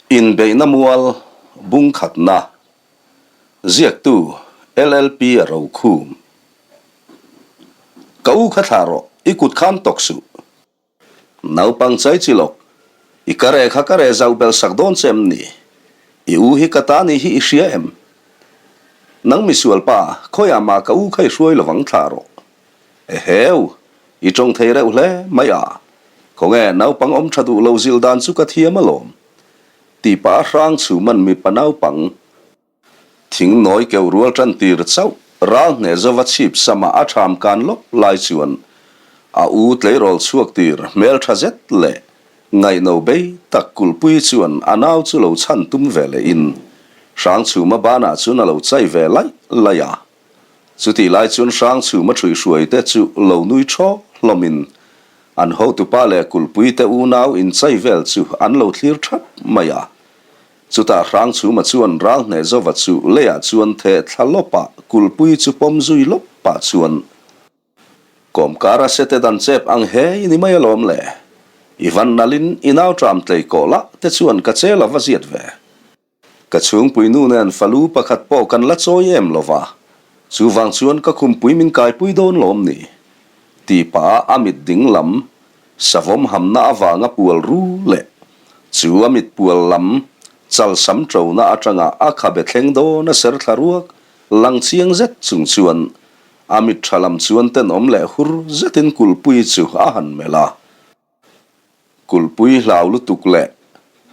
Inbeihna mual bung khatna ziaktu LLP a rokhum. Ka u kha thlah rawh, i kut khan tawk suh. Naupang chai chi lawk, i ka reh kha ka reh zauh belh sak dawn che em ni? I u hi ka ta ni hi i hria em? Nang misual pa, khawiah mah ka u kha i hruai lovang thlah rawh. Eheu! I tawng thei reuh hle mai a. Khawnge naupang awm tha duh lo zilh dan chu ka thiam alawm. Tih pah a hrang chhuman mipa naupang thing nawi keuh rual tan tir chauh ral hneh zova chhip sama a tham kan lawp lai chuan a u tleirawl chhuak tir hmel tha zet leh ngaihno bei tak kulhpui chuan a nau chu lo chhan tum ve leh in hrang chhuma banah chuan a lo chai ve laih laih a. Chutih lai chuan Hrangchhuma ṭhuihhruai te chu lo nui ṭhaw hlawmin an hotupa leh kulhpui te unau inchai vel chu an lo thlir ṭhap mai a. Chutah Hrangchhuma chuan Ralhnehzova chu leiah chuan theh thla lawp a, kulhpui chu pawm zui lawp pah chuan, Kawmkar a sete dan chep ang he i ni mai alawm le. I van nalhin i nau ṭam tlei kawh lah te chuan ka che lova ziat ve. Ka chhungpui nu nen falu pakhat pawh kan la chawi em lo va, chuvang chuan ka khumpui min kaipui dawn lawm ni? Tih pah a mit ding lam savawm hamna avanga pual ru leh chu a mit pual lam chal sam ṭona aṭanga a khabe thleng dawn a ser thla ruak lang chiang zet chung chuan a mit ṭha lam chuan tenawm leh hur zetin kulhpui chu a han melh a. Kulhpui hlau lutuk leh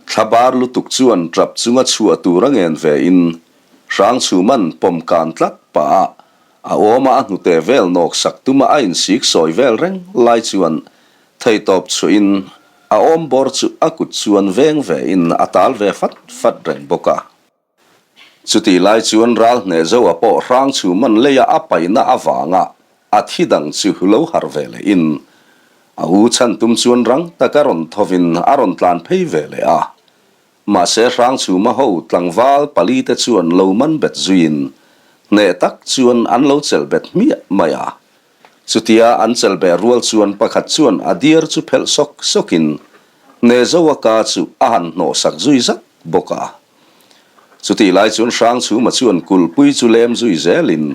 thlabar lutuk chuan ṭap chunga chhuah tur a ngen ve in Hrangchhuman pawm kan tlat pah a, a awma a hnute vel nawk sak tuma a insik sawi vel reng lai chuan theihtawp chhuah in a awm bawr chu a kut chuan veng ve in a tal ve fat fat reng bawk a. Chutih lai chuan ral hneh zoa pawh Hrangchhuman leia a paihna avanga a thi dang chu lo harh ve leh in a u chhan tum chuan rang taka rawn thovin a rawn tlan phei ve leh a. Mahse Hrangchhuma ho tlangval pali te chuan lo man bet zuiin hneh tak chuan an lo chelh bet hmiah mai a. Chutia an chelh beh rual chuan pakhat chuan a diar chu phelh sawk sawkin hneh zoa ka chu a han hnawh sak zui zat bawk a. Chutih lai chuan Hrangchhuma chuan kulhpui chu lem zui zelin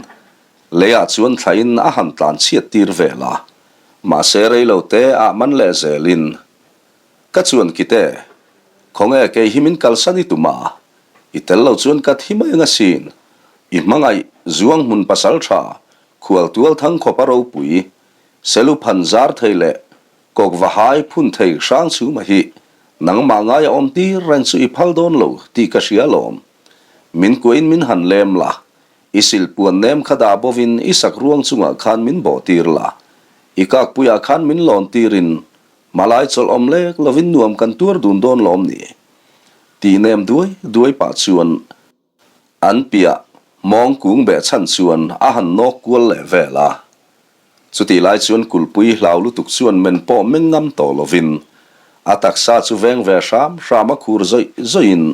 leiah chuan thlain a han tlan chhiat tir vel a, mahse reilo te ah man leh zelin, Ka chuan kite, khawnge kei hi min kalsan i tum a, i tel lo chuan ka thi mai anga sin, i hmangaih zuang hmun pasal tha, khual tual thang khawpa ropui, selu phan zar thei leh Kawkva hai phun thei Hrangchhuma hi nangmah ngaia awm tir reng chu i phal dawn lo tih ka hria alawm. Min kuahin min han lem la, i silhpuan nem kha dah bovin i sak ruang chungah khan min bawh tir la, i kakpuiah khan min lawn tirin hmalai chawlh awm lek lovin nuam kan tuar dun dawn lawm ni? Tih nem duai duai pah chuan An piah mawng kung beh chhan chuan a han nawk kual leh vel a. Chutih lai chuan kulhpui hlau lutuk chuan men pawh meng ngam tawh lovin a taksa chu veng ve hram hram a khur zawih zawihin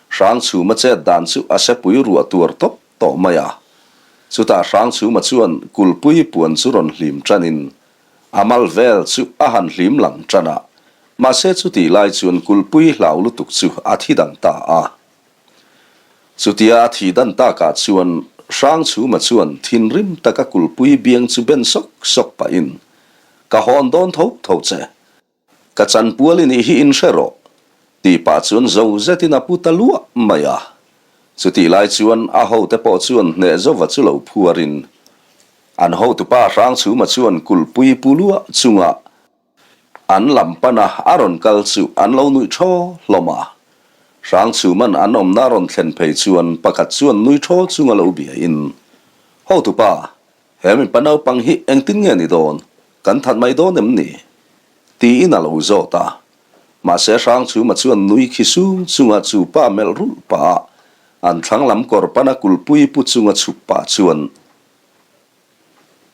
Hrangchhuma chet dan chu a sepui ruah tuar tawp tawh mai a. Chutah Hrangchhuma chuan kulhpui puan chu rawn hlim tanin a mal vel chu a han hlim lang tan a, mahse chutih lai chuan kulhpui hlau lutuk chu a thi dang ta a. Chutia a thih dan takah chuan Hrangchhuma chuan thinrim taka kulhpui biang chu ben sawk sawk pahin, Ka hawn dawn tho tho che. Ka chanpual i nih hi inhre rawh, tih pah chuan zo zetin a pu ta luah mai a. Chutih lai chuan a hote pawh chuan hneh zova chu lo phuarin an hotupa Hrangchhuma chuan kulhpui pu luah chungah An lam pana a rawn kal chu an lo nuih thaw hlawm a. Hrangchhuman an awmna a rawn thlen phei chuan pakhat chuan nui thaw chunga lo biain, Hotupa, he mipa naupang hi engtin nge ni dawn? Kan that mai dawn em ni? tiin a lo zawt a. Mahse Hrangchhuma chuan nui khi sung chunga chu pa melh rulh pah a, an thlang lam kawr pana kulhpui pu chunga chhuk pah chuan,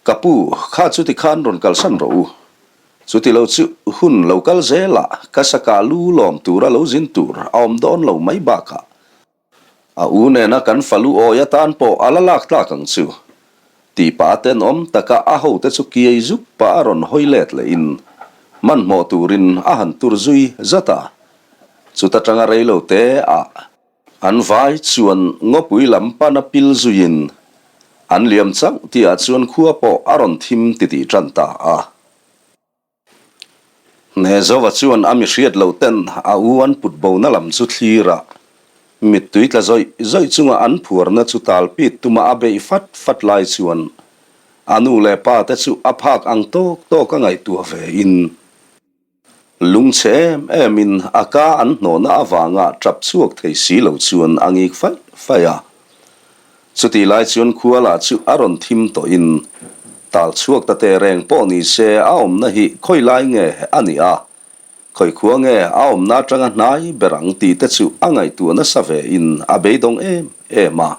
Ka pu, kha chuti khan rawn kalsan rawh u. Chuti lo chu hun lo kal zelah ka saka lu lawm tura lo zin tur a awm dawn lo mai bakah a u nena kan falu awi atan pawh a la lak tlak ang chu. Tih pah tenawm taka a hote chu kiai zuk pah a rawn hawi let lehin hmanhmawh turin a han tur zui zat a. Chuta tanga rei lo te ah an vai chuan ngawpui lam pana pil zuiin an liam chauh tihah chuan khua pawh a rawn thim titih tan ta a. Hnehzova chuan a mi hriat loh ten a u an put bona lam chu thlir a, mittui tla zawih zawih chunga an phuarna chu talpit tuma a beih fat fat lai chuan a nu leh pa te chu a phak ang tawk tawk a ngaihtuah ve in lungchhe em em in a ka an hnawhna avanga tap chhuak thei si lo chuan a ngik faih faih a. Chutih lai chuan khuala chu a rawn thim tawhin tal chhuak ta teh reng pawh ni se a awmna hi khawi lai nge a nih a, khawi khua nge a awmna atanga hnai ber ang tih te chu a ngaihtuah nasa ve in a beidawng em em a.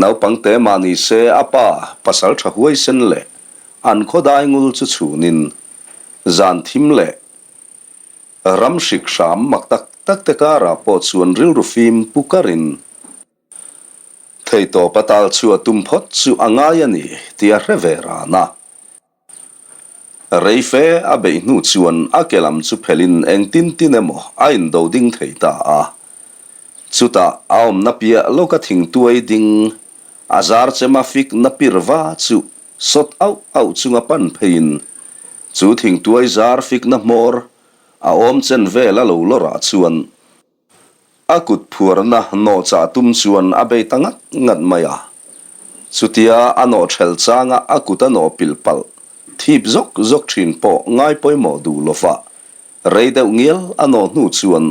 Naupang te mah ni se a pa pasal tha huaisen leh an khawdai ngul chu chhunin zan thim leh ram hrik hram mak tak tak te karah pawh chuan rilru fim pu karin Theitawp a tal chu a tum phawt chu a ngai a ni tih a hre ve ran a. Rei fe a beih hnu chuan a ke lam chu phelhin engtin tin emaw a indo ding thei ta a. Chutah a awmna piah lawka thingtuai ding a zar chema fik na pir va chu sawt auh auh chunga pan pheiin chu thingtuai zar fikna hmawr a awm chen vel a lo lawrah chuan A kut phuarna nawhchah tum chuan a bei ta ngat ngat mai a. Chutia a nawh ṭhel changa a kut a nawh pilh palh thip zawk zawk ṭhin pawh ngai pawimawh duh lova rei deuh ngial a nawh hnu chuan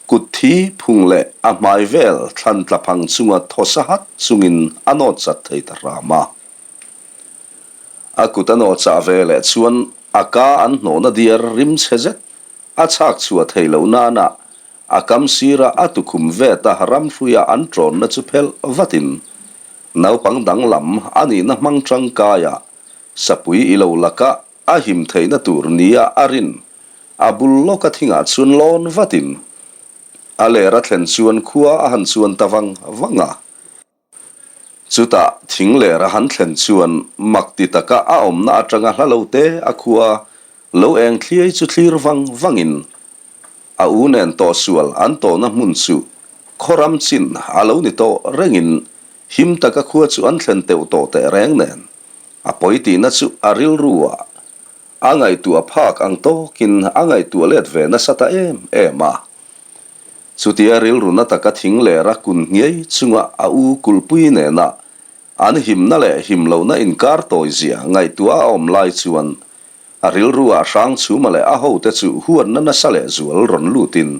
kut thi phung leh a hmai vel thlan tla phang chunga thaw sa hat chungin a nawt chat thei ta hram a. A kut a nawh chah ve leh chuan a ka an hnawhna diar rim chhe zet A chhak chhuah theih loh nana a kam sira a tukhum veta ramhruia an ṭawnna chu phelh vatin naupang danglam a nihna hmang ṭangkaia sapui i lo laka a him theihna tur nia a rin a bul lawka thingah chuan lawn vatin a ler a thlen chuan khua a han chuan ta vang vang a. Chutah thing ler a han thlen chuan mak ti taka a awmna atanga hla lo te a khua lo eng thliai chu thlir vang vangin a u nen tawhsual an tawhna hmun chu khawram chin a lo ni tawh rengin him taka khua chu an thlen teuh tawh teh reng nen a pawi tihna chu a rilru ah a ngaihtuah phak ang tawkin a ngaihtuah let ve nasa ta em em a. Chutia rilru na taka thing leh ra kun nghiai chunga a u kulhpui nena an himna leh him lohna inkar tawi zia ngaihtuah a awm lai chuan a rilru ah Hrangchhuma leh a hote chu huatna nasa leh zual rawn lutin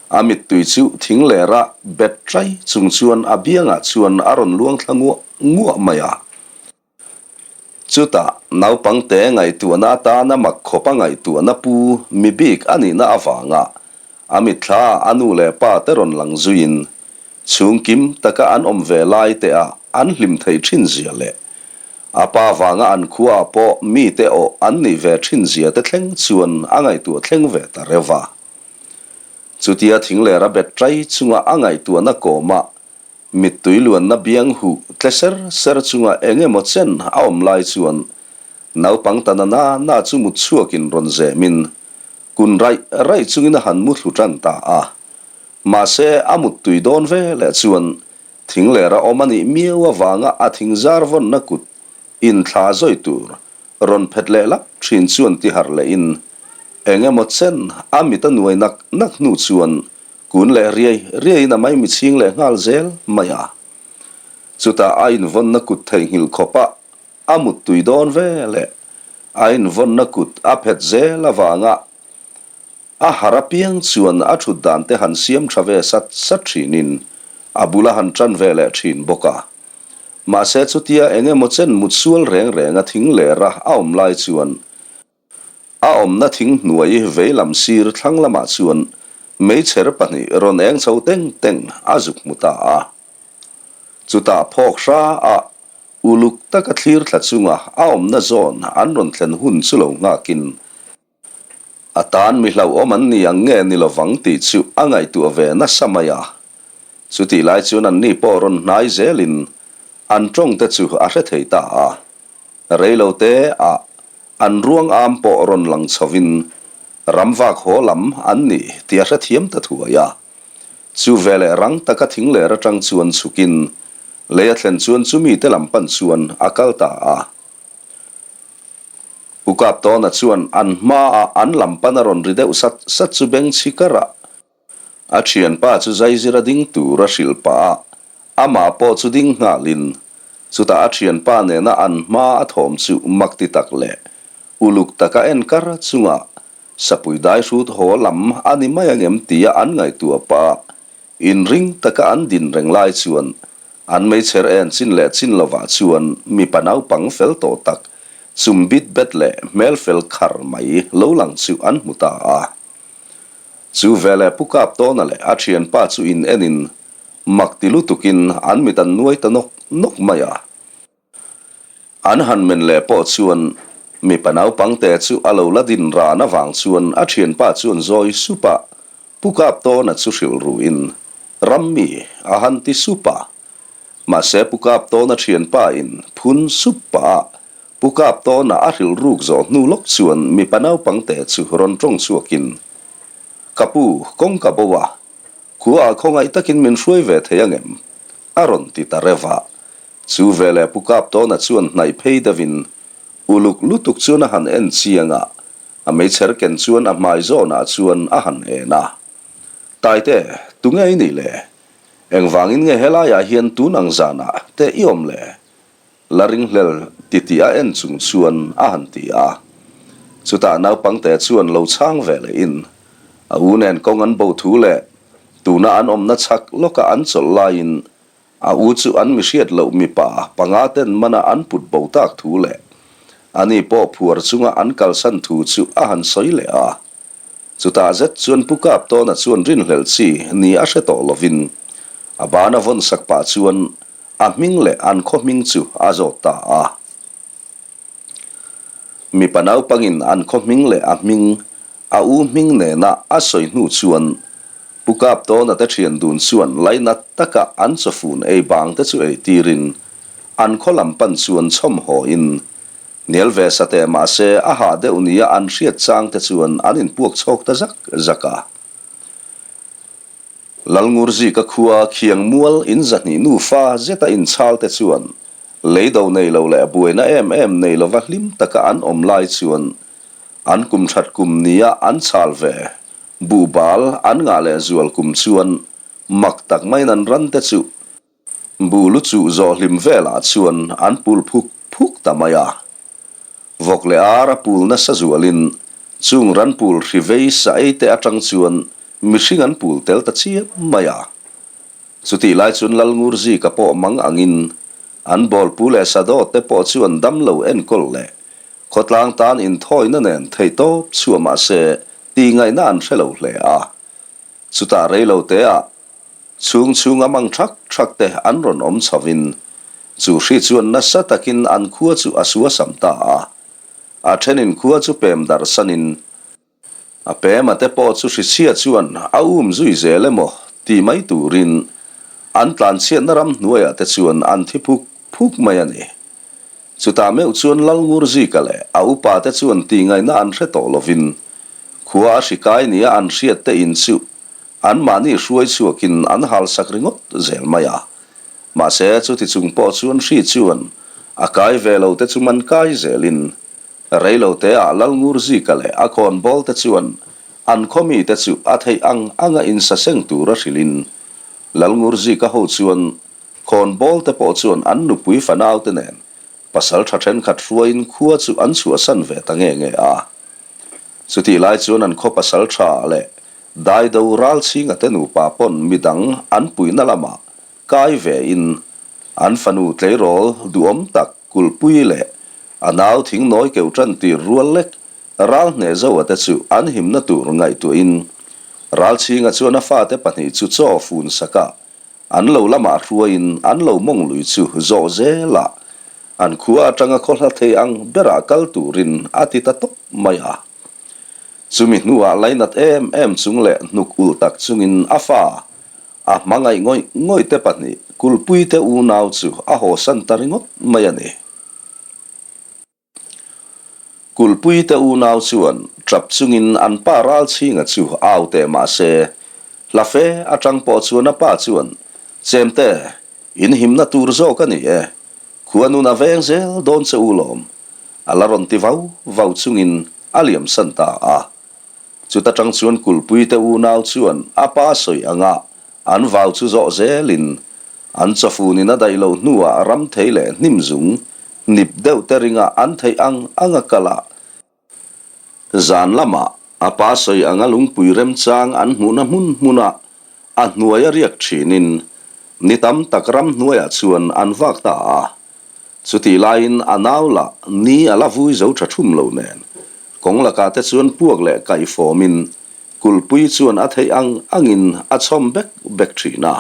a mittui chu thing leh ra bet ṭai chung chuan a biangah chuan a rawn luang thla nguah nguah mai a. Chutah, naupangte ngaihtuahna atana mak khawpa ngaihtuahna pu mi bik a nihna avanga a mitthla a nu leh pa te rawn lang zuiin chhungkim taka an awm ve lai te ah an hlim theih thin zia leh a pa vanga an khua ah pawh mite awh an nih ve thin zia te thleng chuan a ngaihtuah thleng ve ta reuh va. Chutia thinglera bet ṭai chunga a ngaihtuahna kawmah Mittui luanna biang huh tle ser ser chunga eng emaw chen a awm lai chuan naupang ta na na na chu mut chhuakin rawn zemin kun raih raih chungin a han mu thlu tan ta a. Mahse a muttui dawn ve leh chuan thing lera awm a nih miau avanga a thing zar vawnna kut inthla zawi tur rawn phet leh lap thin chuan ti harh lehin eng emaw chen a mit a nuai nak nak hnu chuan Kun leh riai riaiin a maimi chhing leh nghal zel mai a. Chutah a invawnna kut theihnghilh khawpa a muttui dawn ve leh a invawnna kut a phet zel avanga a har apiang chuan a thut dan te han siam tha ve sat sat thinin a bul a han tan ve leh thin bawk a. Mahse chutia eng emaw chen mut sual reng renga thing lera a awm lai chuan A awmna thing hnuai veilam sir thlang lamah chuan meichher pahnih rawn eng chho teng teng a zuk hmu ta a. Chutah phawk hra a uluk taka thlir thla chunga a awmna zawn an rawn thlen hun chu lo nghakin a tan mi hlauhawm an ni ang nge ni lovang tih chu a ngaihtuah ve nasa mai a. Chutih lai chuan anni pawh rawn hnai zelin an tawng te chu a hre thei ta a. Reilote ah an ruang am pawh rawn lang chhovin. Ramvak haw lam an ni tih a hrethiam ta thuai a. Chu veleh rang taka thing ler atang chuan chhukin lei a thlen chuan chumi te lam pan chuan a kal ta a. Pu Kaptawna chuan an hmaah an lam pan a rawn ri deuh sat sat chu beng chhi kar a. A thianpa chu zaizira ding tur a hrilh pah a, amah pawh chu ding nghalin chutah a thianpa nena an hma a thawm chu mak ti tak leh uluk taka en kar chunga sapui dai hrut haw lam a ni mai angem tia an ngaihtuah pah a, inring taka an din reng lai chuan an meichher en chin leh chin lovah chuan mipa naupang fel tawh tak chum bit bet leh hmel fel khar mai lo lang chu an hmu ta a. Chu veleh Pu Kaptawna leh a thianpa chu in enin mak ti lutukin an mit an nuai ta nawk nawk mai a. An han men leh pawh chuan mipa naupangte chu a lo la din ran avang chuan a thianpa chuan zawi sup a, Pu Kaptawna chu hrilh ruin Rammi a han ti sup a. Mahse Pu Kaptawna thianpa in phun sup pah a, Pu Kaptawna a hrilh ruk zawh hnu lawk chuan mipa naupangte chu rawn tawng chhuakin, Ka pu, kawngka bo a, khuaah khawngaih takin min hruai ve thei angem? a rawn ti ta reuh a. Chu veleh Pu Kaptawna chuan hnaih phei deuhin uluk lutuk chuan a han en chiang a, a meichher ken chuan a hmai zawnah chuan a han en a. Taite, tunge i nih le? Engvangin nge helaiah hian tun ang zanah te i awm le? La ringhlel titi a en chung chuan a han ti a. Chutah naupangte chuan lo chhang ve leh in a u nen kawng an bo thu leh tuna an awmna chhak lawka an chawlh laiin a u chu an mi hriat loh mipa panga ten mana an put bo tak thu leh ani pawh phuar chunga an kalsan thu chu a han sawi leh a. Chutah zet chuan Pu Kaptawna chuan rinhlelh chi ni a hre tawh lovin a ban a vawn sak pah chuan A hming leh an khaw hming chu a zawt ta a. Mipa naupangin an khaw hming leh a hming, a u hming nena a sawi hnu chuan Pu Kaptawna te thian dun chuan lainat taka an chawfun ei bang te chu ei tirin an khaw lam pan chuan chhawm hawin hnial ve sa teh mahse a hah deuh nia an hriat chang te chuan an inpuak chhawk ta zak zak a. Lalngurzika khua khiang mual in zahnih nufa zeta inchhal te chuan leido nei lo leh buaina em em nei lova hlim taka an awm lai chuan an kum that kum nia an chhal ve buhbal an ngah leh zual kum chuan mak tak maiin an ran te chu Bu lu chuh zawh hlim velah chuan an pul phuk phuk ta mai a. Vawk leh ar a pul nasa zualin chung ran pul hri vei sa ei te atang chuan mihring an pul tel ta chiam mai a. Chutih lai chuan Lalngurzika pawh mang angin an bawlpu leh sadawt te pawh chuan damlo enkawl leh khawtlang tan inthawina nen theihtawp chhuah mahse tihngaihna an hre lo hle a. Chutah reilo teah Chhung chhunga mang thak thak te an rawn awm chhovin chu hri chuan nasa takin an khua chu a suasam ta a. A thenin khua chu pem darh sanin a pema te pawh chu hrichhia chuan a um zui zel emaw ti mai turin an tlanchhiatna ram hnuaiah te chuan an thi phuk phuk mai a ni. Chutah meuh chuan Lalngurzika leh a upa te chuan tihngaihna an hre tawh lovin khua a hri kai nia an hriat te in chu Anmahni hruai chhuakin an halsak ringawt zel mai a. Mahse, chuti chung pawh chuan hri chuan a kai ve lo te chu man kai zelin reilo te ah Lalngurzika leh a khawnbawl te chuan an khaw mi te chu a theih ang anga insaseng tura hrilhin Lalngurzika ho chuan khawnbawl te pawh chuan an nupui fanau te nen pasal tha thenkhat hruaiin khua chu an chhuahsan ve ta nge nge a. Chutih lai chuan an khaw pasal tha leh Daido Ralchhinga te nupa pawn midang an puihna lamah kai ve in an fanu tleirawl duhawm tak kulhpui leh a nau thingnawi keuh tan tir rual lek ral hneh zoa te chu an himna tur ngaihtuah in Ralchhinga chuan a fate pahnih chu chaw fun sak a an lo lamah hruai in an lo mawng lui chu zawh zel a an khua atanga khaw hla thei ang berah kal turin a ti ta tawp mai a. Chumi hnuah lainat em em chung leh hnuk ulh tak chungin a fa a hmangaih ngawih ngawih te pahnih kulhpui te unau chu a hawsan ta ringawt mai a ni. Kulhpui te unau chuan Ṭap chungin an pa Ralchhinga chu au teh mah se, hla fe aṭang pawh chuan a pa chuan, Chemte, in himna tur zawk a ni e, khua nun a veng zel dawn che u lawm, a la rawn ti vau vau chungin a liamsan ta a. Chuta ṭang chuan Kulhpuite unau chuan a pa sawi anga an vau chu zawh zelin an chawfunin a daih loh hnuah ram thei leh hnim zung hnip deuh te ringa an theih ang anga kal a. Zan lamah a pa sawi anga lungpui remchang an hmuhna hmun hmuna a hnuaia riak ṭhinin ni tam tak ram hnuaiah chuan an vak ta a. Chutih laiin a nau lah ni a la vui zo tha thum lo nen, kawng lakah te chuan puak leh kaihfawmin kulhpui chuan a theih ang angin a chhawm bek bek thin a.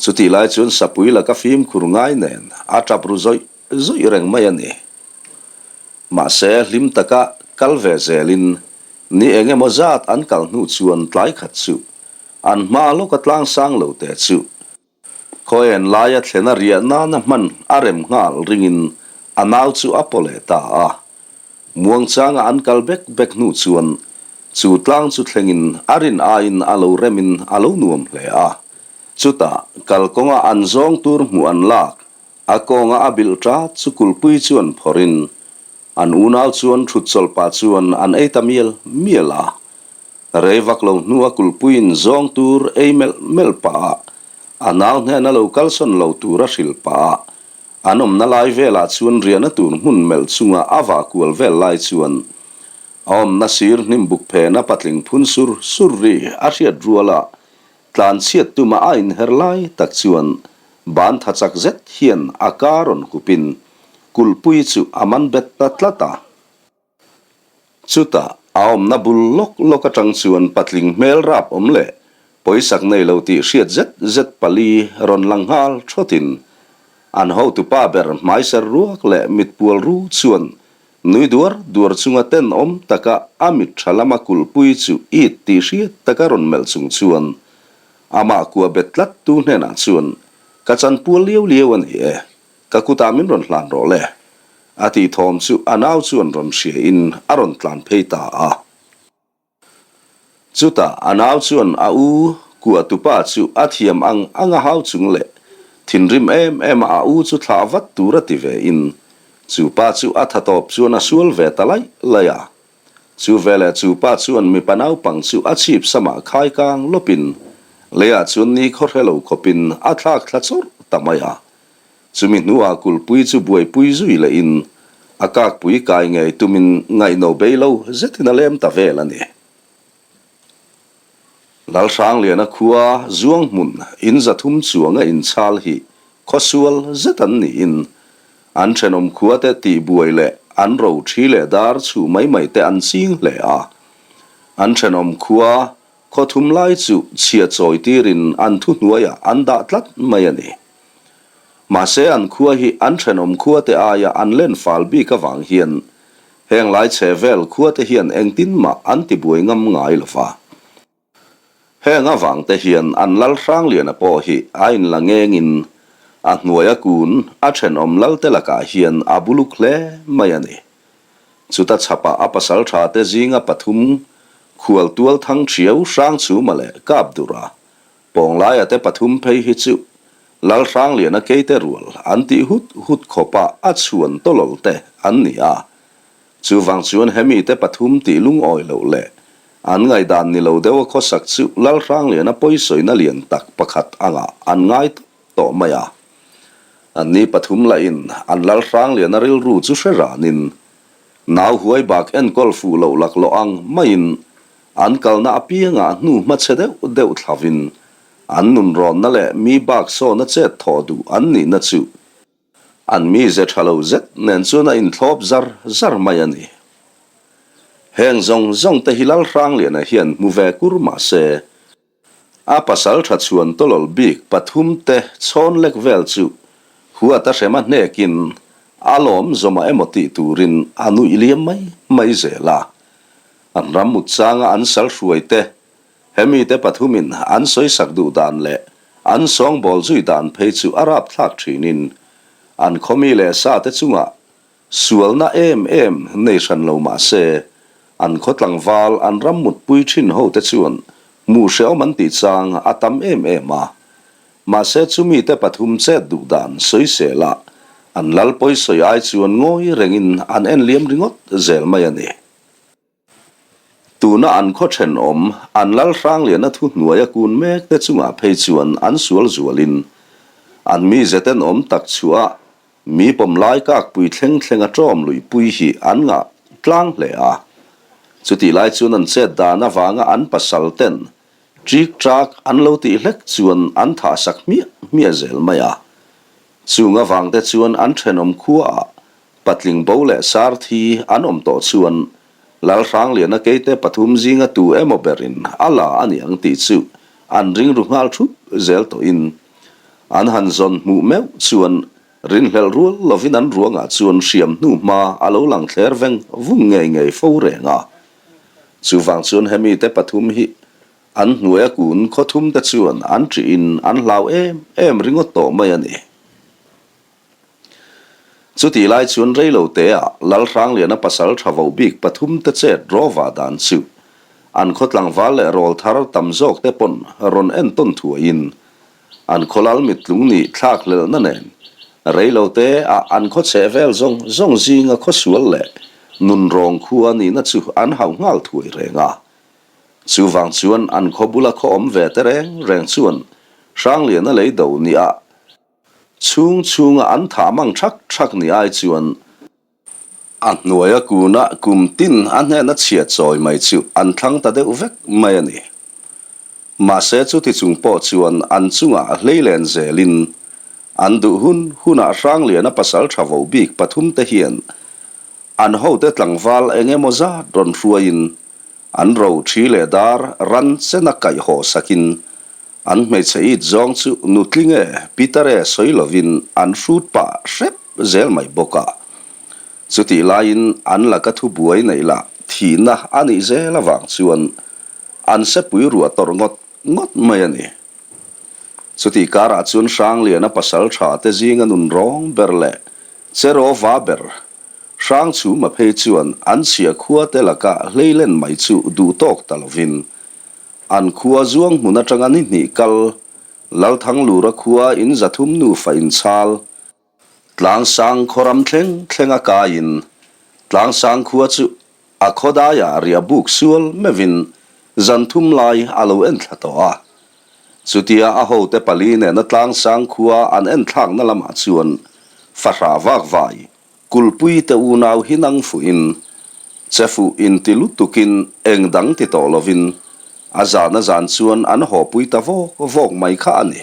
Chutih lai chuan sapui laka fimkhur ngai nen a tap ru zawih zawih reng mai a ni. Mahse hlim taka kal ve zelin ni eng emaw zat an kal hnu chuan tlai khat chu an hma lawka tlang sang lo te chu Khawian laia thlena riah nana hman a rem nghal ringin a nau chu a paw leh ta a. Muangchanga an kal bek bek hnu chuan chu tlang chu thlengin a rin aiin a lo remin a lo nuam hle a. Chutah kalkawnga an zawng tur hmuh an lak, a kawnga a bilh ṭat chu kulhpui chuan phawrhin an unau chuan ṭhutchawlh pah chuan an ei ta mial mial a. Rei vak lo hnua kulhpuiin zawng tur ei melh melh pah a, a nau hnena lo kalsawn lo tur a hrilh pah a, an awmna lai velah chuan riahna tur hmun melh chunga a vah kual vel lai chuan a awmna sir hnim buk phena patling phun sur sur ri a hriat ruala tlanchhiat tuma a inher lai tak chuan ban tha chak zet hian a ka rawn hupin kulhpui chu a man bet ta tlat a. Chutah a awmna bul lawk lawk atang chuan patling hmel rap awm leh pawisak nei lo tih hriat zet zet pali rawn lang nghal thawtin an hotupa ber hmaiser ruak leh mitpual ru chuan nui duar duar chunga tenawm taka a mit tha lama kulhpui chu it tih hriat taka rawn melh chung chuan amah kua bet tlat tu hnenah chuan ka chanpual liau liau a ni e. Ka kutah min rawn hlan rawh le, a tih thawm chu a nau chuan rawn hria in a rawn tlan phei ta a. Chutah a nau chuan a u kuah tupa chu a thiam ang ang a hau chung leh thinrim em em a a u chu thlah vat tur a ti ve in chu pa chu a tha tawp chuan a sual ve ta laih laih a. Chu veleh chu pa chuan mipa naupang chu a chhip samah khai kang lawpin leiah chuan ni khaw hre lo khawpin a thlak thla chawrh ta mai a. Chumi hnuah kulhpui chu buaipui zui lehin a kakpui kai ngei tumin ngaihno bei lo zetin a lem ta vel a ni. Lalhrangliana khua zuang hmun in 300 chuanga inchhal hi khawsual zet an niin an thenawm khuate tihbuai leh an ro thi leh dar chhuh mai mai te an ching hle a. An thenawm khua khaw thum lai chu chhia chawi tirin an thuhnuaiah an dah tlat mai a ni. Mahse an khua hi an thenawm khuate aia an len fal bik avang hian Heng lai chhe vel khuate hian engtin mah an ti buai ngam ngai lo va. Heng avangte hian an lal Hrangliana pawh hi a inla ngengin a hnuaia kun a thenawm lalte lakah hian a buluk hle mai a ni. Chuta chhapah a pasalthate zinga pathum khual tual thang thiau Hrangchhuma leh Kapdura Pawnglaia te pathum phei hi chu Lalhrangliana keite rual an tih hut hut khawpa a chhuan tawlawl te an ni a. Chuvang chuan hemi te pathum tih lungawi loh leh an ngaihdan ni lo deuha khawsak chu Lalhrangliana pawisawina lian tak pakhat angah an ngai tawp tawh mai a. Anni pathum lahin an Lalhrangliana rilru chu hre ranin nau huai bak enkawl fuh loh laklawh ang maiin An kalna apiangah hnu hmachhe deuh deuh thlavin an nunrawnna leh mi bak sawna chet thawh duh an nihna chu an mize tha lo zet nen chuan a inthlawp zar zar mai a ni. Heng zawng zawng te hi Lalhrangliana hian hmu ve kur mah se, A pasal tha chhuan tawlawl bik pathum te chhawn lek vel chu huat a hrem a hnekin a lawm zawmah emaw tih turin a nuih liam mai mai zel a. An ram mut changa an sal hruai te, hemi te pathumin an sawisak duh dan leh an sawngbawl zui dan phei chu a rapthlak thinin an khawmi leh sa te chungah Sualna em em nei hran lo mah se, An khaw tlangval an ram mutpui thin ho te chuan hmuh hrehawm an tih chang a tam em em a. Mahse chumi te pathum chet duh dan sawisel a, an lal pawi sawi ai chuan ngawi rengin an en liam ringawt zel mai a ni. Tuna an khaw thenawm, an lal Hrangliana thu hnuaia kun mek te chungah phei chuan an sual zualin an mize tenawm tak chhuah Mi pawm lai kakpui thleng thleng a ṭawm luihpui hi an ngah tlang hle a. Chutih lai chuan an chet dan avanga an pasal ten ṭik ṭak an lo tih hlek chuan an thah sak hmiah hmiah zel mai a. Chung avang te chuan an ṭhenawm khuaah patling bo leh sar thi an awm tawh chuan Lalhrangliana keite pathum zinga tu emaw berin a la a ni ang tih chu an ringru nghal ṭhup zel tawhin An han zawn hmuh meuh chuan rinhlelh rual lovin an ruangah chuan hriam hnu hma a lo lang thler veng vung ngei ngei fo reng a. Chuvang chuan hemi te pathum hi an hnuaia kun khawthum te chuan an ṭihin an hlau em em ringawt tawh mai a ni. Chutih lai chuan reilo teah Lalhrangliana pasal tha voh bik pathum te chet rawva dan chu an khaw tlangval leh rawl thar tam zawk te pawn rawn entawn thuaiin an khaw lal mittlung nih thlak hlelhna nen reilo teah an khaw chheh vel zawng zawng zinga khaw sual leh nunrawng khua nihna chu an hauh nghal thuai reng a. Chuvang chuan an khaw bula khaw awm ve te reng reng chuan Hrangliana lei do niah Chhung chhunga an thah mang thak thak ni ai chuan a hnuaia kuna kum tin a hnena chhia chawi mai chu an thlang ta deuh vek mai a ni. Mahse chuti chung pawh chuan an chungah hleilen zelin an duh hun hunah Hrangliana pasal tha vo bik pathum te hian an hote tlangval eng emaw zat rawn hruaiin an ro thi leh dar ran chena kaih haw sakin An hmeichhe it zawng chu nutling e Peter e sawi lovin an hrut pah hrep zel mai bawk a. Chutih laiin an laka thubuai neih lah thihna a nih zel avang chuan an sepui ruah tawrh ngawt ngawt mai a ni. Chutih karah chuan Hrangliana pasal tha te zinga nun rawng ber leh cheraw va ber Hrangchhuma phei chuan an chhia khua te laka hleilen mai chu duh tawk ta lovin An khua zuang hmun atanga ni hnih kal, Lalthanglura khua in zathum nufa inchhal, Tlangsang khaw ram thleng thleng a kaiin, Tlangsang khua chu a khaw daiah riah buk sual meuhin zan thum lai a lo enthla tawh a. Chutia a hote pali nena Tlangsang khua an enthlakna lamah chuan fahrah vak vai Kulhpui te unau hi nang fuhin, che fuh inti lutukin eng dang ti tawh lovin a zan a zan chuan an hawpui ta vawk vawk mai kha a ni.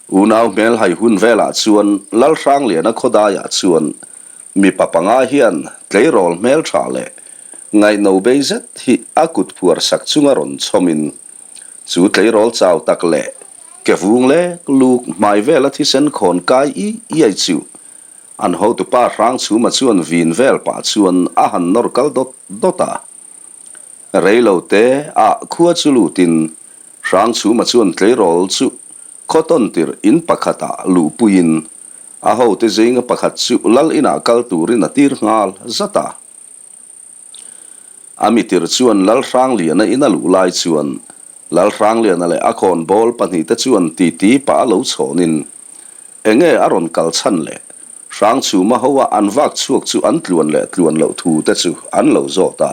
Unau hmel hai hun velah chuan Lalhrangliana khawdaiah chuan mipa panga hian tleirawl hmel tha leh ngaihno bei zet hi a kut phuar sak chunga rawn chhawmin chu tleirawl chau tak leh Ke vung lek luk hmai vela thisen khawn kai i iai chu an hotupa Hrangchhuma chuan vin vel pah chuan a han nawr kal dawt dawt a. Reilo te ah khua chu lutin Hrangchhuma chuan tleirawl chu khaw tawn tirh in pakhat ah luhpuiin a hote zinga pakhat chu lal inah kal turin a tir nghal zat a. A mitir chuan Lalhrangliana in a luh lai chuan Lalhrangliana leh a khawnbawl pahnihte chuan titi pah a lo chhawnin enge a rawn kal chhan leh Hrangchhuma hoa an vak chhuak chu an tluan leh tluan loh thu te chu an lo zawt a.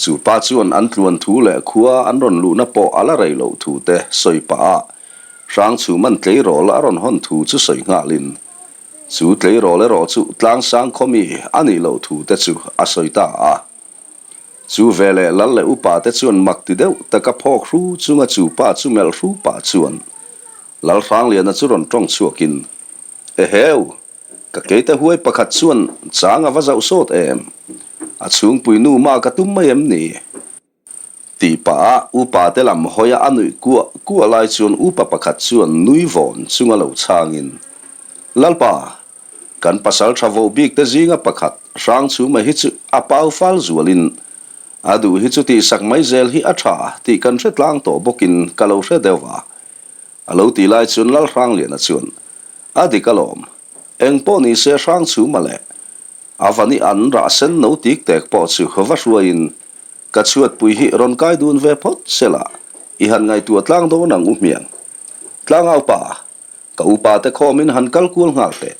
Chu pa chuan an tluan thu leh khua an rawn luhna pawh a la rei loh thu te sawi pah a Hrangchhuma'n tleirawl a rawn hawn thu chu sawi nghalin Chu tleirawl erawh chu tlangsang khawmi a nih loh thu te chu a sawi ta a. Chu veleh lal leh upa te chuan mak ti deuh taka phawk hru chunga chu pa chu melh hru pah chuan Lalhrangliana chu rawn tawng chhuakin, Eheu! Ka keite huai pakhat chuan chang a va zauh sawt em? A chhungpui nu mah ka tum mai em ni? Tih pah a upa te lam hawi a a nuih kuah kuah lai chuan upa pakhat chuan nui vawn chunga lo chhangin, Lalpa, kan pasal tha voh bik te zinga pakhat Hrangchhuma hi chu a pau fal zualin a duh hi chu tihsak mai zel hi a tha tih kan hre tlang tawh bawkin ka lo hre deuh a. A lo tih lai chuan Lalhrangliana chuan, A dik alawm, engpawh nise Hrangchhuma leh. A van i an rah sen no tik tek pawh chu va hruaiin ka chhuatpui hi rawn kai dun ve phawt sela i han ngaihtuah tlang dawn ang u hmiang. Tlangaupa, ka upa te khawmin han kal kual nghal teh.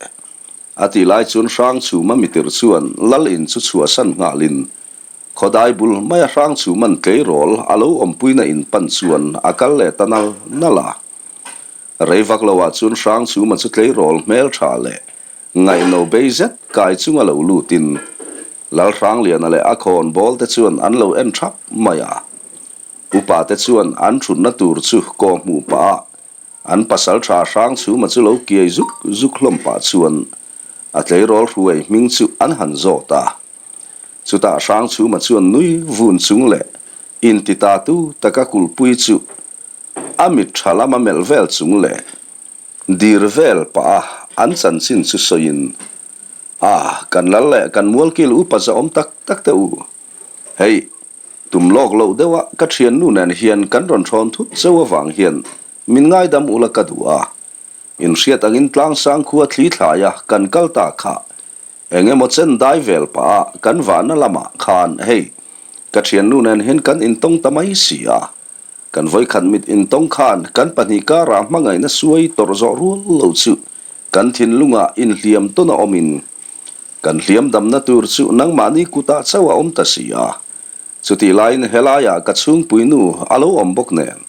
A ti lai chuan Hrangchhuma mitir chuan Lal in chu chhuahsan nghalin Khawdai bul maia Hrangchhuman tleirawl a lo awmpuina in pan chuan a kal leh ta nal nal a. Rei vak loah chuan Hrangchhuma chu tleirawl hmel tha leh ngaihno bei zet kai chunga lo lutin Lalhrangliana leh a khawn bawl te chuan an lo en thap mai a. Upa te chuan an thutna tur chu kaw hmuh pah a An pasal tha Hrangchhuma chu lo kiai zuk zuk hlawm pah chuan a tleirawl hruai hming chu an han zawt a. Chutah Hrangchhuma chuan nui vun chung leh inti ta tu taka kulhpui chu a mit tha lama melh vel chung leh dir vel pah a an chanchin chu sawiin, A, kan lal leh kan mualkil upa zahawm tak tak te u. Hei, Tum lawk loh deuha ka thiannu nen hian kan rawn thawn thut cheu avang hian min ngaidam ula ka duh a. Inhriat angin tlangsang khua thli thlaia kan kal ta kha eng emaw chen dai vel pah a kan vahna lamah khan hei ka thiannu nen hian kan intawng ta mai si a. Kan vawikhat mit intawng khan kan pahnih karah hmangaihna suai tawrh zawh rual lo chu kan thinlungah inhliam tawn a awmin Kan hliam damna tur chu nangmahni kutah chauh a awm ta si a. Chutih laiin helaiah ka chhungpui nu a lo awm bawk nen,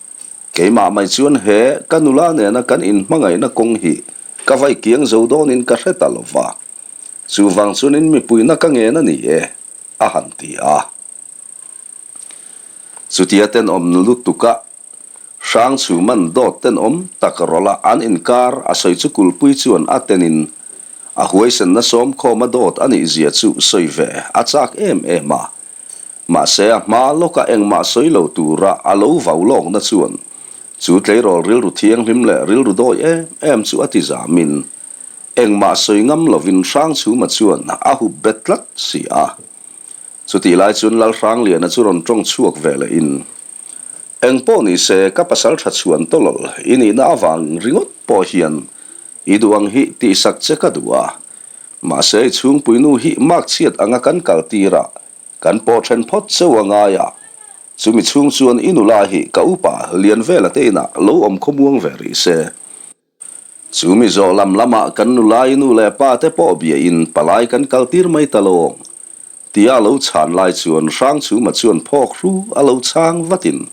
keimah mai chuan he ka nula nena kan inhmangaihna kawng hi ka vai kiang zo dawnin ka hre ta lo va. Chuvang chuanin mipuina ka ngen a ni e, a han ti a. Chutia tenawm lutuka Hrangchhuman dawt tenawm tak rawlh a an inkar a sawi chu kulhpui chuan a tenin a huaisenna sawmkhawma dawt a nih zia chu sawi ve a chak em em a. Mahse a hma lawka engmah sawi lo tura a lo vau lawkna chuan chu tleirawl rilru thianghlim leh rilru dawi em em chu a ti zamin engmah sawi ngam lovin Hrangchhuma chuan a hup bet tlat si a. Chutih lai chuan Lalhrangliana chu rawn tawng chhuak ve lehin, Eng pawh ni se, ka pasal tha chhuan tawlawl i nihna avang ringawt pawh hian i duh ang hi tihsak che ka duh a. Mahse i chhungpuinu hi mark chhiat anga kan kal tir a, kan pawh then phawt cheu a ngai a. Chumi chhung chuan i nula hi ka upa Lianvela te inah lo awm khawmuang ve rih se. Chu mi zawh lam lamah kan nulai nu leh pa te pawh biain palai kan kal tir mai ta lo. Tia a lo chhan lai chuan Hrangchhuma chuan phawk hru a lo chhang vatin,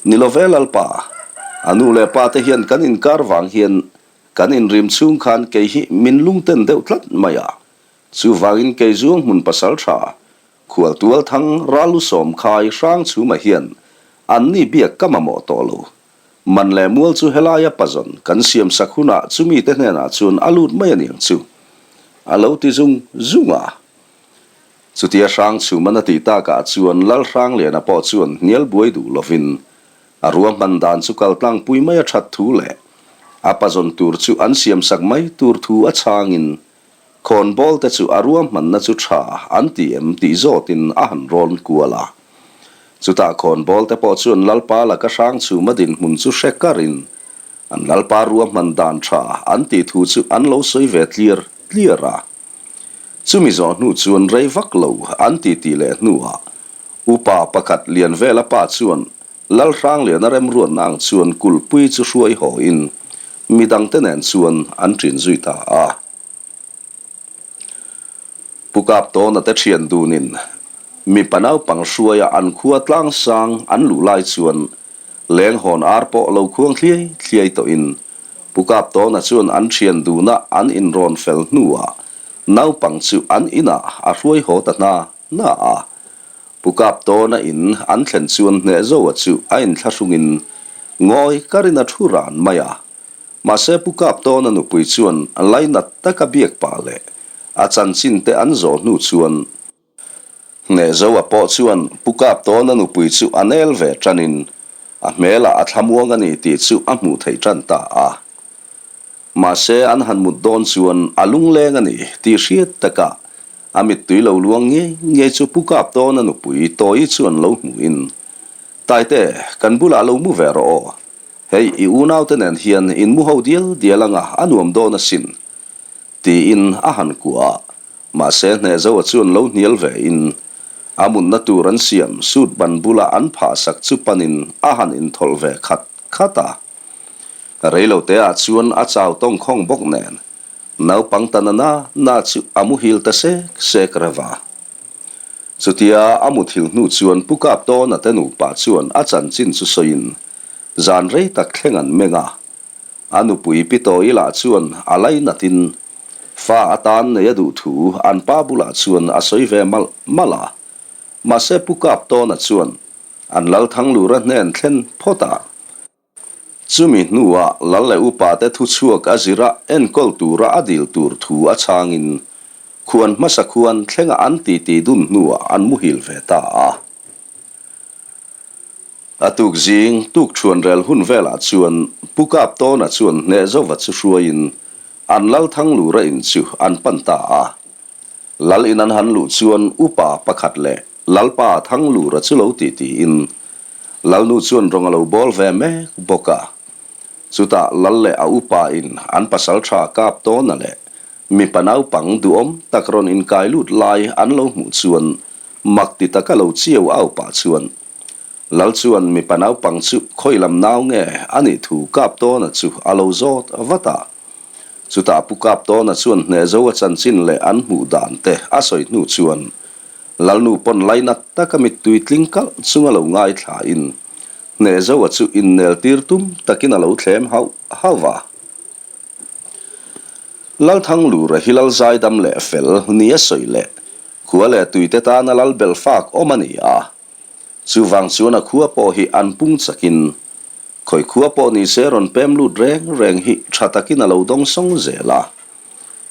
Ni lo ve Lalpa, a nu leh pa te hian kan inkar vang hian kan inrim chhung khan kei hi min lungten deuh tlat mai a, chuvangin kei zuang hmun pasal tha Khualtual thang Ralusawm khai Hrangchhuma hian anni biak ka mamawh tawh lo. Man leh mual chu helaia pazawn kan siam sak hunah chumi te hnenah chuan a lut mai aniang chu a lo ti zung zung a. Chutia Hrangchhuman a tih takah chuan Lalhrangliana pawh chuan hnial buai duh lovin a ruahman dan chu kaltlang pui mai a that thu leh a pazawn tur chu an siam sak mai tur thu a chhangin Khawnbawl te chu a ruahmanna chu tha an ti em tih zawtin a han rawn kual a. Chutah khawnbawl te pawh chuan Lalpa laka Hrangchhuma dinhmun chu hre karin an Lalpa ruahman dan tha an tih thu chu an lo sawi ve tliar tliar a. Chumi zawh hnu chuan rei vak lo an ti tih leh hnuah upa pakhat Lianvela pa chuan Lalhrangliana remruatna ang chuan kulhpui chu hruai hawiin midangte nen chuan an ṭin zui ta a. Pu Kaptawna te ṭhian dunin mipa naupang hruaia an khua tlangsang an luh lai chuan lenghawn ar pawh lo khuang thliai thliai tawhin Pu Kaptawna chuan an ṭhian duna an inrawn fel hnuah naupang chu an inah a hruai haw ta hna hna a. Pu Kaptawna in an thlen chuan Hnehzoa chu a inthlahrungin ngawi karin a thu ran mai a. Mahse Pu Kaptawna nupui chuan lainat taka biak pah leh a chanchin te an zawh hnu chuan Hnehzoa pawh chuan Pu Kaptawna nupui chu a nel ve tanin a hmelah a thlamuang a ni tih chu a hmuh theih tan ta a. Mahse an han mut dawn chuan a lungleng a ni tih hriat takah a mittui lo luang ngei ngei chu Pu Kaptawna nupui Tawi chuan lo hmuhin, Taite, kan bulah lo mu ve rawh aw. Hei, i unaute nen hian in mu ho dial dial anga a nuam dawn asin, tiin a han kuah a. Mahse Hnehzoa chuan lo hnial ve in a munna tur an siam suit ban bula an phah sak chu panin a han inthawlh ve khat khat a. Reilote ah chuan a chau tawng khawng bawk nen naupang ta na na na chu a muhil ta sek sek reuh a. Chutia a muthil hnu chuan Pu Kaptawna te nupa chuan a chanchin chu sawiin zan rei tak thleng an meng a. A nupui Pi Tawi lah chuan a lainatin fa atan nei a duh thu an pa bulah chuan a sawi ve malh malh a. Mahse Pu Kaptawna chuan an Lalthanglura hnen thlen phawt a. Chumi hnuah lal leh upate thuchhuak a zira enkawl tura a dil tur thu a chhangin khuan hmasa khuan thlenga an titi dun hnuah an muhil ve ta a. A tuk zing tuk chhuan rel hun velah chuan Pu Kaptawna chuan Hnehzova chu hruaiin an Lalthanglura in chu an pan ta a. Lal in an han luh chuan upa pakhat leh Lalpa Thanglura chu lo ti tiin Lalnu chuan rawng a lo bawl ve mek bawk a. Chutah Lal leh a upa in an pasaltha Kaptawna leh mipa naupang duhawm tak rawn inkai lut lai an lo hmuh chuan mak ti taka lo chiau au pah chuan Lal chuan mipa naupang chu khawi lam nau nge a nih thu Kaptawna chu a lo zawt vat a. Chutah Pu Kaptawna chuan Hnehzo a chanchin leh an hmuh dan te a sawi hnu chuan Lalnu pawn lainat taka mittui tling kalh chunga lo ngaithlain Hnehzoa chu innel tir tum takin a lo thlem hauh hauh a. Lalthanglura hi Lal zaidam leh fel ni a sawi leh khua leh tuite tana Lal belfak awm a ni a. Chuvang chuan a khua pawh hi an pung chakin khawi khua pawh ni se rawn pem lut reng reng hi tha takin a lo dawng sawng zel a.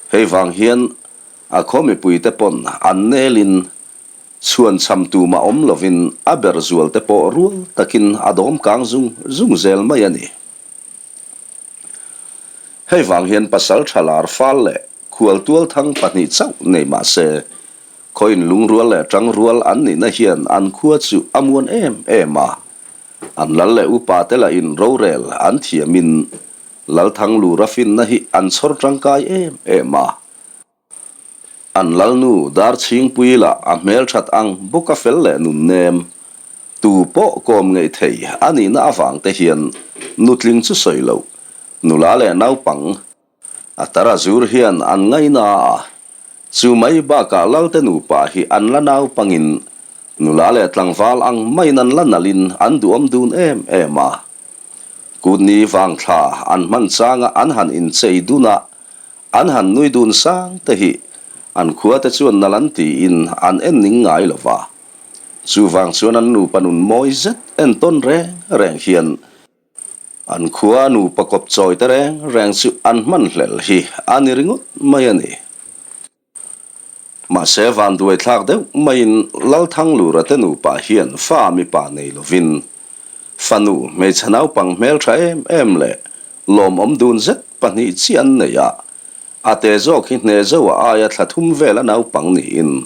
Hei vang hian a khaw mipuite pawn an nelin chhuan chham tumah awm lovin a ber zual te pawh rual takin a dawm kang zung zung zel mai a ni. Hei vang hian pasal tha lar fal leh khual tualthang pahnih chauh nei mah se Khawiin lungrual leh tangrual an nihna hian an khua chu a muan em em a. An lal leh upa te lahin rorel an thiamin Lalthanglura finna hi an chhawr tangkai em em a. An lalnu Darchhingpui lah a hmelthat ang bawk a fel leh nun nem. Tu pawh kawm ngeih thei a nihna avang te hian nutling chu sawi loh, nula leh naupang, A tar a zur hian an ngaina a, chu mai bakah Lalte nupa hi an la naupangin nula leh tlangval ang maiin an la nalhin an duhawm dun em em a. Kutni vangthla an hman changa an han inchei dun a, an han nui dun sang te hi an khuate chuan nal an tiin an en ning ngai lo va. Chuvang chuan an nupa nun mawi zet entawn reng reng hian An khua nupa kawp chawi te reng reng chu an hman hlel hi a ni ringawt mai a ni. Mahse vanduai thlak deuh maiin Lalthanglura te nupa hian fa mipa nei lovin fanu hmeichhe naupang hmeltha em em leh lawmawm dun zet pahnih chiah an nei a, a te zawk hi hnehzoa aia thla thum vel a naupang niin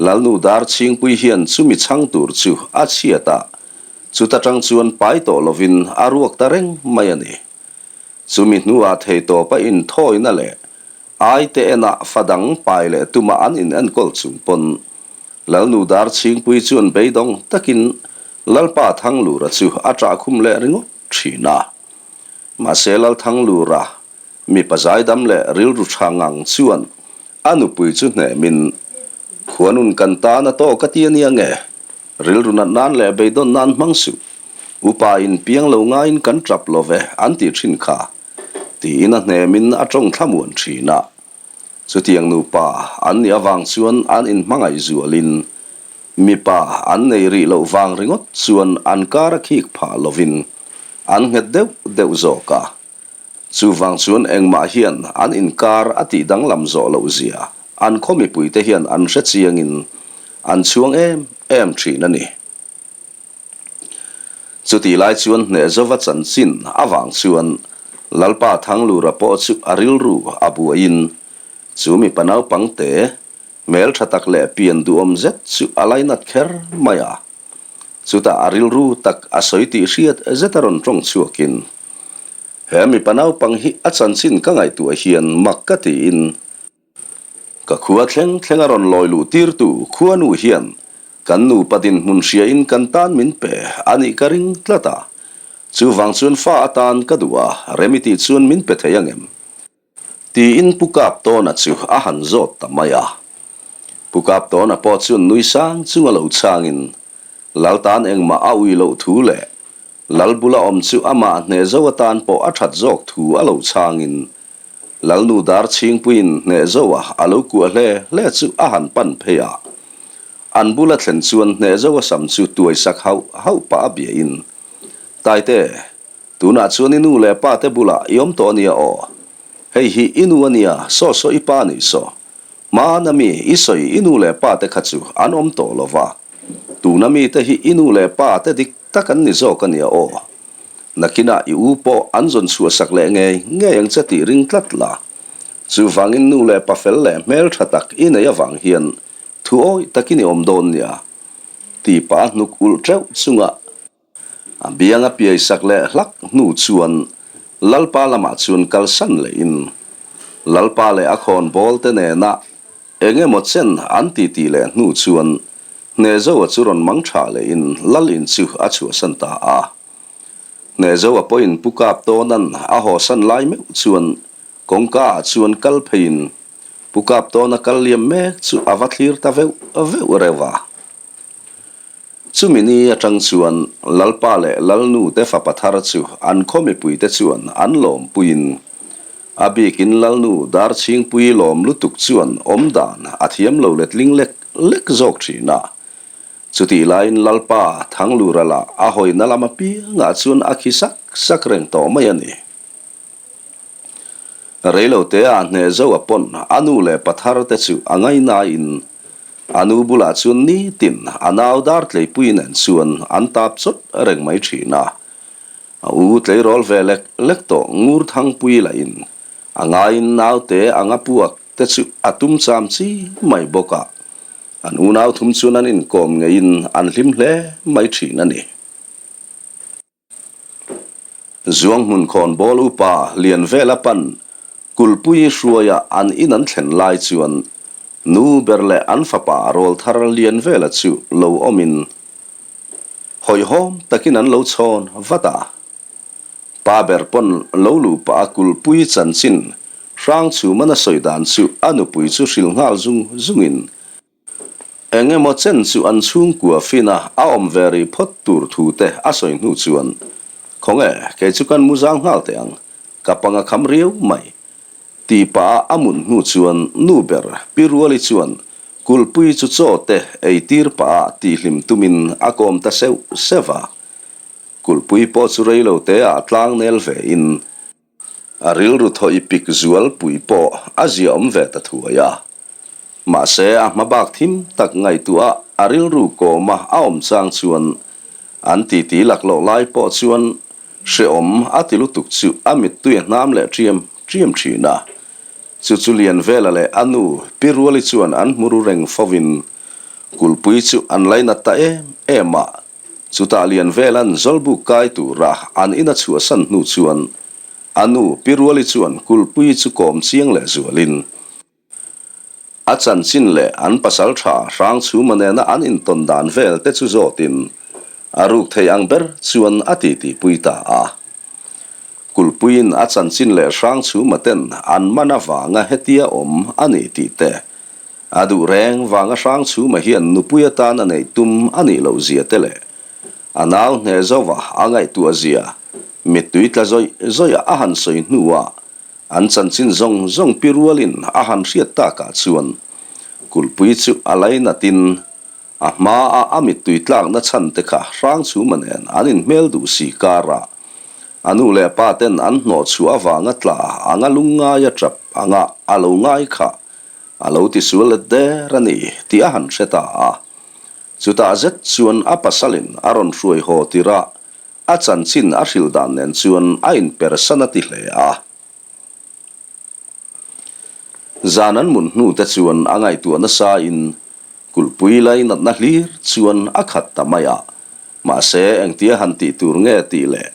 Lalnu Darchhingpui hian chumi chhang tur chu a chhiat a, chuta tang chuan pai tawh lovin a ruak ta reng mai a ni. Chumi hnuah theitawpa inthawina leh aite enah fa dang pai leh tuma an inenkawl chung pawn Lalnu Darchhingpui chuan beidawng takin Lalpa Thanglura chu a ṭahkhum leh ringawt ṭhin a. Mahse Lalthanglura Mipa zaidam leh rilru tha ngang chuan a nupui chu hnemin, Khuanun kan tan a tawk a ti a nia nge? Rilru nat nan leh beidawn nan hmang suh. Upa in piang lo ngaiin kan tap lo ve an tih thin kha, tiin a hnemin a tawng thlamuan thin a. Chutiang nupa an nih avang chuan an inhmangaih zualin mipa an nei rih loh vang ringawt chuan an kar a khik phah lovin an nghet deuh deuh zawk a. Chuvang chuan engmah hian an inkar a tih danglam zawh loh zia an khaw mipuite hian an hre chiangin an chhuang em em thin a ni. Chutih lai chuan Hnehzova chanchin avang chuan Lalpa Thanglura pawh chu a rilru a buaiin chu mipa naupangte hmeltha tak leh pian duhawm zet chu a lainat kher mai a. Chutah a rilru tak a sawi tih hriat zet a rawn tawng chhuakin, He mipa naupang hi a chanchin ka ngaihtuah hian mak ka tiin. Ka khua thleng thleng a rawn lawi luh tirtu khuanu hian kan nupa dinhmun hriain kan tan min pe a nih ka ring tlat a. Chuvang chuan fa atan ka duh a, rem i tih chuan min pe thei angem? Tiin Pu Kaptawna chu a han zawt ta mai a. Pu Kaptawna pawh chuan nui sang chunga lo chhangin Lal tan engmah a ui loh thu leh Lal bula awm chu amah hneh zo atan pawh a that zawk thu a lo chhangin Lalnu dar chhingpuiin hneh zo a a lo kuah hle hle chu a han pan phei a. An bula thlen chuan hneh zo a sam chu tuai sak hauh hauh pah a biahin, Taite, tunah chuan i nu leh pa te bulah i awm tawh ania aw. Hei hi i nu ania, saw saw i pa nih saw. Hmana mi i sawi i nu leh pa te kha chu an awm tawh lo va. Tuna mi te hi i nu leh pa te dik tak an ni zawk ania aw. Nakinah i u pawh an zawn chhuah sak leh ngei ngei ang che tih ring tlat la. Chuvangin nu leh pa fel leh hmel tha tak i nei avang hian thu awih takin i awm dawn nia. Ti pa hnuk ulh teuh chunga a bianga piai sak leh hlak hnu chuan Lalpa lamah chuan kalsan lehin Lalpa leh a khawn bawl te nena Eng emaw chen an titi leh hnu chuan Hnehzoa chu rawn mang tha lehin Lal in chu a chhuahsan ta a. Hnehzoa pawhin Pu Kaptawna'n a hawsan lai meuh chuan kawngka ah chuan kal pheiin Pu Kaptawna kal liam mek chu a va thlir ta veuh veuh reuh a. Chumi ni atang chuan Lalpa leh Lalnu te fapa thar chu an khaw mipuite chuan an lawmpuiin a bikin Lalnu Darchhingpui lawm lutuk chuan awmdan a thiam lo letling lek lek zawk thin a. Chutih laiin Lalpa Thanglura lah a hawina lam apiangah chuan a khi sak sak reng tawh mai a ni. Reilote-ah hneh zo a pawn a nu leh pa thar te chu a ngainain a nu bulah chuan nitin a nau dar tleipui nen chuan an tap chawt reng mai thin a. A u tleirawl ve lek lek tawh ngur thangpui lahin a ngaiin naute anga puak te chu a tum cham chi mai bawk a. An unau thum chuan an inkawm ngeiin an hlim hle mai thin a ni. Zuanghmun khawnbawl upa Lianvela pan Kulhpui hruaia an in an thlen lai chuan nu ber leh an fapa rawlthar Lianvela chu lo awmin hawihhawm takin an lo chhawn vat a. Pa ber pawn lo luh pah a Kulhpui chanchin Hrangchhumana sawi dan chu a nupui chu hrilh nghal zung zungin Eng emaw chen chu an chhungkua fina a awm ve rih phawt tur thu te a sawi hnu chuan, Khawnge, kei chu kan mu zang nghal teh ang, ka panga kham riau mai. Tih pah a a mun hnu chuan nu ber Pi Ruali chuan Kulhpui chu chaw te ei tir pah a tihhlim tumin a kawm ta seuh seuh a. Kulhpui pawh chu rei lo te ah tlang nel ve in, A rilru thaw i pik zual pui pawh a ziaawm ve ta thuai a. Mahse a hma bak thim tak ngaihtuah a rilru kawma a awm chang chuan an titi laklawh lai pawh chuan hrehawm a ti lutuk chu a mittui a hnam leh ṭiam ṭiam ṭhin a. Chu chu Lianvela leh a nu Pi Ruali chuan an hmu ru reng fovin Kulhpui chu an lainat ta em em a. Chutah Lianvela'n Zawlbuk kai tura an ina chhuahsan hnu chuan a nu Pi Ruali chuan Kulhpui chu kawm chiang leh zualin a chanchin leh an pasal tha Hrangchhuma nena an intawn dan vel te chu zawtin a ruk thei ang ber chuan a titipui ta a. Kulhpuiin a chanchin leh Hrangchhuma ten an man avanga hetia awm a ni tih te A duh reng vanga Hrangchhuma hian nupui atan a neih tum a nih loh zia te leh a nau hneh zauva a ngaihtuah zia mittui tla zawih zawih a han sawi hnuah an chanchin zawng zawng pi rualin a han hriat takah chuan Kulhpui chu a lainatin a hmaa a mittui tlakna chhan te kha Hrangchhuma nen an inhmel duh si karah a nu leh pa ten an hnawh chhuah avanga tla anga lungngaia tap anga a lo ngai kha A lo ti sual let der a ni tih a han hre ta a. Chutah zet chuan a pasalin a rawn hruai haw tir a, a chanchin a hrilh dan nen chuan a inpersan a ti hle a. Zan an mun hnu te chuan a ngaihtuah nasa in kulhpui lainatna hlir chuan a khat ta mai a. Mahse engtia han tih tur nge tih leh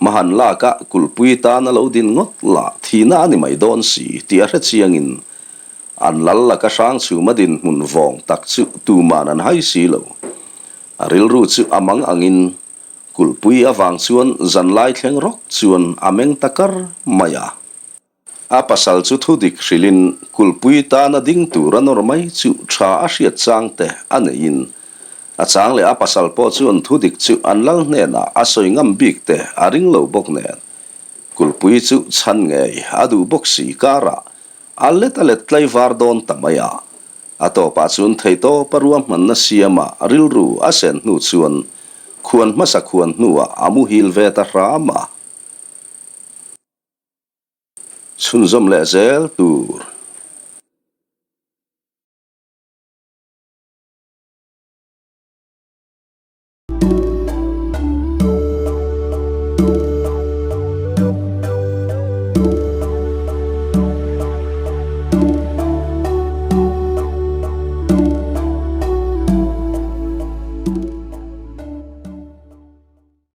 hmahan lak a kulhpui tan a lo din ngawt lah thihna a ni mai dawn si tih a hre chiangin. An lal laka Hrangchhuma dinhmun vawng tak chu tuman an hai si lo. A rilru chu a mang angin kulhpui avang chuan zanlai thleng rawk chuan a meng ta kar mai a. A pasal chu thudik hrilhin kulhpui tana ding tur a nawr mai chu tha a hriat chang te a neiin a chang leh a pasal pawh chuan thudik chu an lal hnenah a sawi ngam bik te a ring lo bawk nen kulhpui chu chhan ngei a duh bawk si karah a let a let tlaivar dawn ta mai a. A tawpah chuan theihtawpa ruahmanna siama rilru a sen hnu chuan khuan hmasa khuan hnuah a muhil ve ta hram a. Chhunzawm leh zel tur.